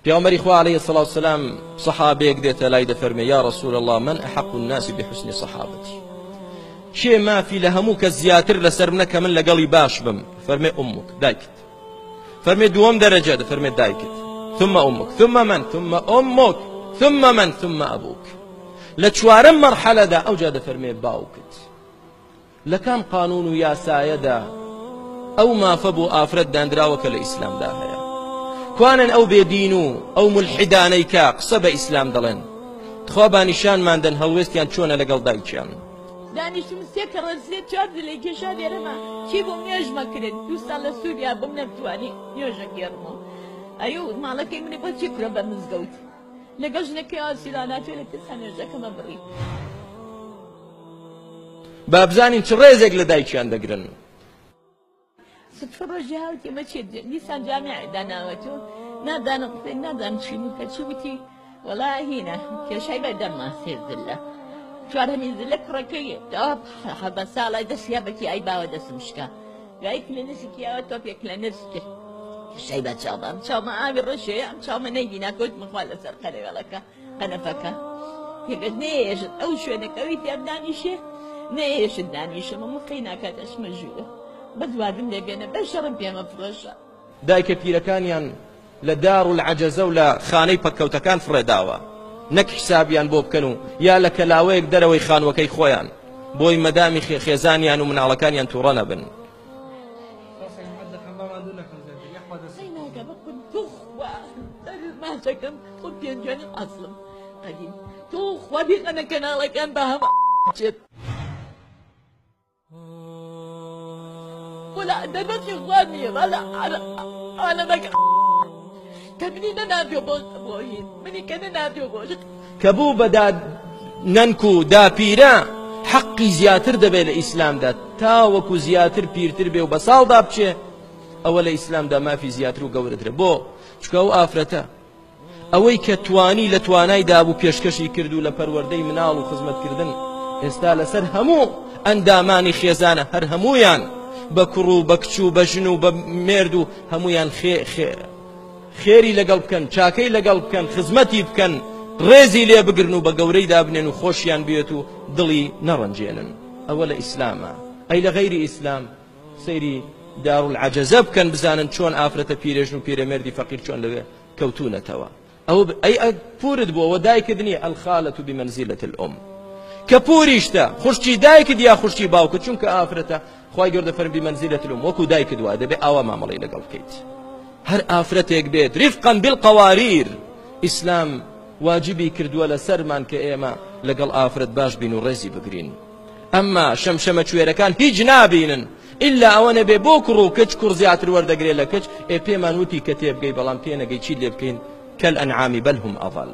پێغەمبەری خوا علیه الصلاة والسلام صحابەیەک دێتە لای دەفەرمێ یا رسول الله من احق الناس بحسن صحابتي کێ مافی لە هەموو کەس زیاتر لەسەر منە کە من لەگەڵی باش بم فەرمێ ئومک دایکت فەرمێ دووەم دەرەجە دەفەرمێ دایکت ثم أمك ثم من ثم أمك ثم من ثم أبوك لە چوارەم مەرحەلەدا ئەوجا دەفەرمێ باوکت لە کام قانون و یاسایەدا ئەو مافە بۆ ئافرەت دانراوە کە لە ئیسلامدا هەیە؟ کوانن ئەو بێدین و ئەو مولحیدانەی کە قسە بە ئیسلام دەڵێن؟ تخوا با نیشانمان دەن هەڵوێستیان چۆنە لەگەڵ دایکیان. دانیشتم سێ کەڕەت سێ چوار زلەی کێشا لێرەما چی بووم نوێژمە کرد دوو ساڵ لە سووریا بووم نەمتوانی نوێژە گێڕمەوە ئەیو ماڵەکەی منی بۆ چی کرا بە مزگەوت لەگەڵ ژنەکەی ئاسیراناتوێ لە ترسا نوێژەکەمە بڕی. با بزانین چ ڕێزێک لە دایکیان دەگرن. سفر ڕۆژی هاوتی ئەمە چیە دیسان جامیع داناوەتۆ نازانم قسەی نازانم چی بوو کە چی وتی وەڵا هینە کێشای بە دەمما سێ زلە چوارەمین زلە کوڕەکەی حەبە ساڵای دەستیا بەکی ئای باوە دەستم شکا دوای کلەنسێکی ئەوە تۆپێک کلەنس کرد کێشای بە چاوم ئەم چاومە ئاوی ڕەشەیە ئەم چاومە نەیبینا کەوتمە خوا لەسەر قەرەوێڵەکە قەنەفەکە پێگەت نەیەشت ئەو شوێنەکە ئەوی تیام دانیشێ نەیەشت دانیشم ئەمە قەی ناکات ئەچمە ژوورە بەس وازم لێ بێنە بەس شەڕم پێ مەفرۆشە. دایکە پیرەکانیان لە دار العجزە و لە خانەی پەککەوتەکان فڕێداوە نەک حیسابیان بۆ بکەن و یا لە کەلاوەیەک دەرەوەی خانووەکەی خۆیان بۆی مەدامی خێزانیان و مناڵەکانیان توڕە نەبن. کە بوو بە نەنک و داپیرە حەقی زیاتر دەبێت لە ئیسلامدا تاوەکو زیاتر پیرتر بێ و بە ساڵدا بچێ ئەوە لە ئیسلامدا مافی زیاتر و گەورەترە بۆ چونکە ئەو ئافرەتە ئەوەی کە توانی لە توانای دابوو پێشکەشی کرد و لە پەروەردەی مناڵ و خزمەتکردن ئێستا لەسەر هەموو ئەندامانی خێزانە هەر هەمویان بە کوڕ و بە کچ و بە ژن و بە مێرد و هەمویان خێ خێ خێری لەگەڵ بکەن چاکەی لەگەڵ بکەن خزمەتی بکەن ڕێزی لێ بگرن و بە گەورەی دابنێن و خۆشیان بێت و دڵی نەڕەنجێنن ئەوە لە ئیسلامە ئەی لە غەیری ئیسلام سەیری دارالعجزە بکەن بزانن چۆن ئافرەتە پیرێژن و پیرەمێردی فەقیر چۆن لەوێ کەوتونەتەوە ئەو ئەی پورت بووە وە دایکت نییە الخالة بمنزلة الأم کە پوریشتە خوشکی دایکت یا خوشکی باوکت چونکە ئافرەتە خوای گەورە فەرمی بمنزلة الأم وەکو دایکت وایە دەبێ ئاوا مامەڵەی لەگەڵ بکەیت هەر ئافرەتێک بێت رفقا بالقواریر ئیسلام واجبی کردووە لەسەرمان کە ئێمە لەگەڵ ئافرەت باش بین و ڕێزی بگرین ئەمما شەمشەمەکوێرەکان هیچ نابینن ئیلا ئەوە نەبێ بۆ کوڕ و کچ کوڕ زیاتر وەردەگرێ لە کچ ئێ پێمان وتی کە تێبگەی بەڵام تێنەگەی چی لێ بکەین کەل ئەنعامی بەل هم ئەضل.